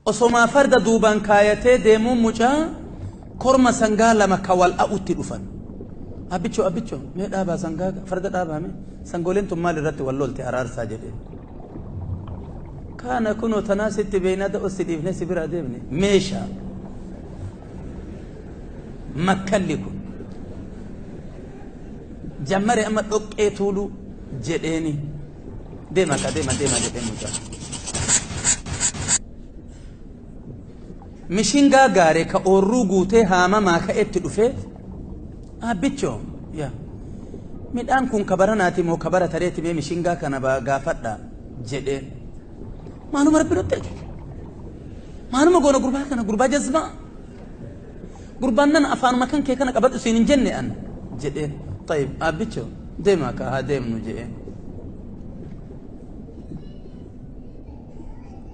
Osomaa farda duubaan kaayatee deemuun mucaa korma sangaa lama ka wal a'utti dhufan. Abbichoo abbichoo mee dhaabaa sangaa farda dhaabaa mee sangooleen tun maal irratti wal lolte araarsaa jedhee. Kaana kunoo tanaa sitti beeynaa da'oo si dhiifnee si biraa deemne meeshaa makkalli kun jammare amma dhoqqee tuuluu jedheeni deema ka deema deema jedheen mucaa. Mishingaa gaaree ka oorruu guutee haamamaa ka'etti dhufee abbichoo yaa midhaan kun kabaranaati moo kabara tareeti mee mishingaa kana gaafadha jedheen. Maaluma rabbi nutti ajaje maaluma goona gurbaa kana gurbaa jazbaa gurbaan nan afaanuma kan kee kana qabadhu siin hin jenne an jedheen. Tayyib abbichoo deemaa ka haa deemnu jedheen.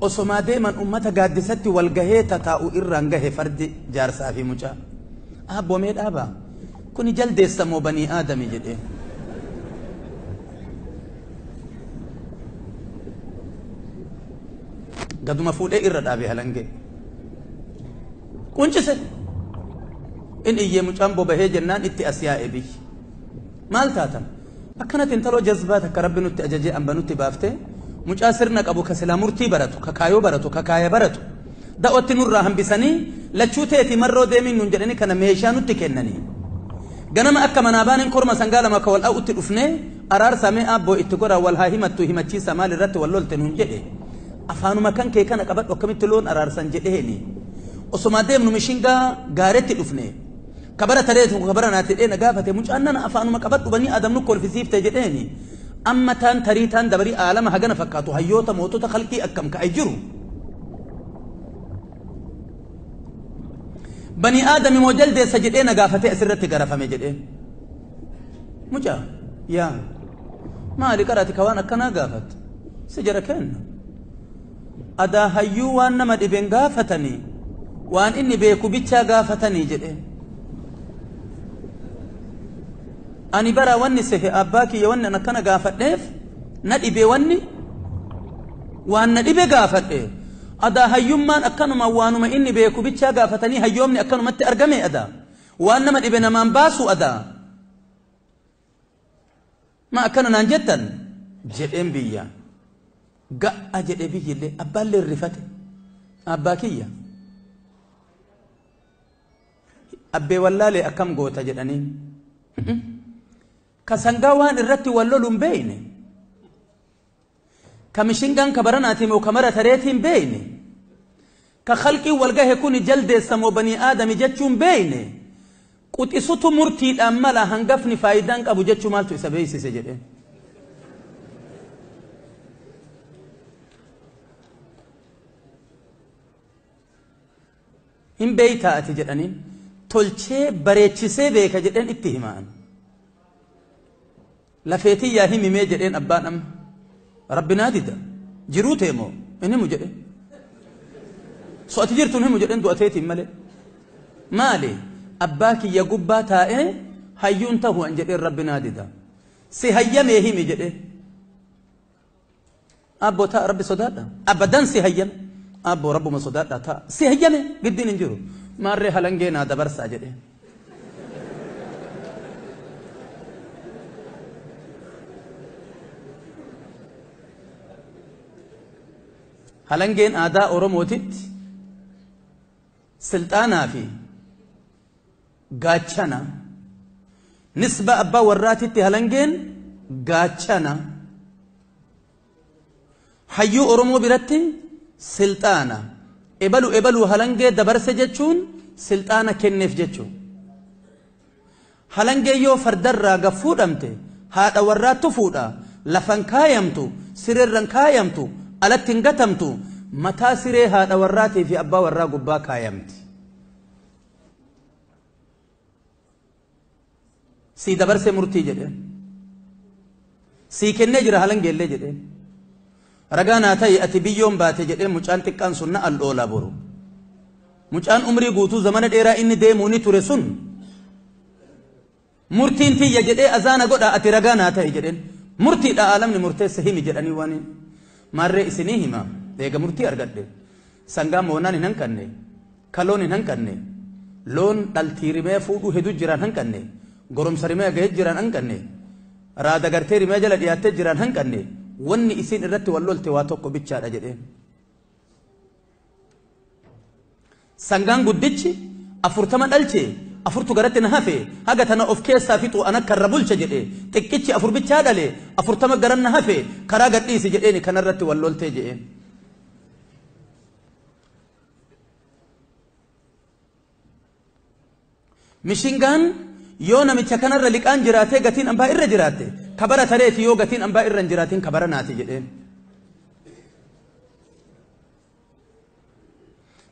Osomaa deeman ummata gaaddisatti wal gahee tataa'u irraan gahe fardi jaarsaa fi mucaa. Abboo mee dhaabaa kuni jaldeessa moo banii aadami jedheen. Gaduma fuudhee irra dhaabe halangee. Quncise. In iyyee mucaan bobahee jennaan itti as yaa'e biyyi. Maal taatan? Akkanatti intaloo jazbaa takka rabbi nutti ajajee amba nutti baaftee mucaa sirna qabu ka silaa murtii baratu ka kaayoo baratu ka kaaya baratu da'otti nurraa hambisanii lachuu teeti marroo deemiin nun jedhanii kana meeshaa nutti kennanii. Ganama akka manaa baaniin korma sangaa lama ka wal a'utti dhufnee araarsaa mee aabboo itti godhaa wal haa himattu himachiisa maal irratti wal lolte nun jedhe. Afaanuma kan kee kana qabadhu akkamitti loon araarsan jedheeni. Osomaa deemnu mishingaa gaaretti dhufne. Kabara tareetu kabara naatti dheena gaafate mucaan nana afaanuma qabadhu banii aadam nu kolfisiifte jedheeni. Amma taan tarii taan dabarii aalama hagana fakkaatu hayyoota mootota khalqii akkam ka'e jiru. Banii aadami moo jaldeessa jedhee na gaafatee asirratti garafame jedheen. Mucaa yaa maali qaraati ka waan akkanaa gaafatte si jara kenna. Adaa hayyuu waan nama dhibeen gaafatanii waan inni beeku bichaa gaafatanii jedheen. Ani bara wanni sehe abbaa kiyya wanni an akkana gaafadheef na dhibe wanni waan na dhibe gaafadhe. Adaa hayyummaan akkanuma waanuma inni beeku bichaa gaafatanii hayyoomni akkanumatti argame adaa waan nama dhibe namaan baasu adaa ma akkana naan jettan jedheen biyya. Ga'a jedhe biyyillee abbaallee rifate abbaa kiyya abbee wallaalee akkam goota jedhanii ka sangaa waan irratti wal lolu hin beeyne ka mishingaan ka baranaati moo ka mara tareetii hin beeyne ka khalqiin wal gahe kun jaldeessa moo banii aadami jechuu hin beeyne quxisutu murtiidhaan mala hangafni faayidaan qabu jechuu maaltu isa beeysise jedheen. Hin beeytaa ati jedhaniin tolchee bareechisee beeka jedheen itti himaan. Lafeetiyyaa himimee jedheen abbaan amma rabbi naa dida jiruu teemoo hin himu jedheen. So ati jirtuun himu jedheen du'ateetiin malee. Maali abbaa kiyya gubbaa taa'ee hayyuun tahu an jedheen rabbi naa dida. Si hayyamee himi jedheen. Abboo ta'a rabbi sodaadha. Abadan si hayyame. Abboo rabbuma sodaadha ta'a. Si hayyame giddiin hin jiru. Maarree halangee naa dabarsaa jedheen. Halangeen aadaa Oromootitti silxaanaa fi gaachana nisba abbaa warraatitti halangeen gaachana hayyuu Oromoo biratti silxaana ebalu ebaluu halangee dabarse jechuun silxaana kenneef jechuun. Halangee yoo fardarraa gad fuudhamte haadha warraattu fuudha lafan kaayamtu sireerran kaayamtu alatti hin gatamtu mataa siree haadha warraatii fi abbaa warraa gubbaa kaayamti. Sii dabarse murtii jedheen. Sii kennee jira halangeellee jedheen. Ragaa naa ta'i ati biyyoon baate jedheen mucaan xiqqaan sun na al'oolaa boru. Mucaan umrii guutuu zamana dheeraa inni deemuu ni ture sun murtiin tiyya jedhee azaana godha ati ragaa naa ta'i jedheen. Murtiidha aalamni murteesse himi jedhanii waan maarree isinii hima eega murtii argadhe. Sangaa moonaan hin hanqanne, kaloon hin hanqanne, loon dhaltii rimee fuudhuu hedduu jiraan hanqanne, goromsa rimee gahee jiraan hanqanne, raada gartee rimee jala dhiyaattee jiraan hanqanne, wanni isiin irratti wal lolte waa tokko bichaadha jedheen. Sangaan guddichi 40 dhalche, 4tu garatti na hafe, haga tana of keessaa fixu an akka irra bulcha jedhe. Xiqqichi 4 bichaa dhale, 40 garan na hafe, karaa gadhiisi jedheeni, kanarratti wal loltee jedheen. Mishingaan yoo namicha kanarra liqaan jiraatee gatiin ambaa irra jiraatte kabara tareeti, yoo gatiin ambaa irra hin jiraatin kabara naati jedheen.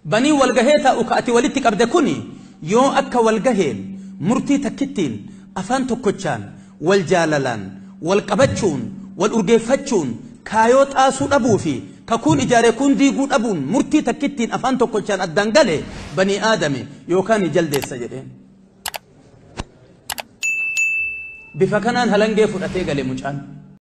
Banii walgahee taa'u ka ati walitti qabde kuni yoo akka walgaheen murtii takkittiin afaan tokkochaan wal jaalalaan wal qabachuun wal urgeeffachuun kaayoo xaasuu dhabuu fi kakuun ijaare kun diiguu dhabuun murtii takkittiin afaan tokkochaan addaan gale banii aadame yookaan jaldeessa jedheen. Bifa kanaan halangee fudhatee gale mucaan.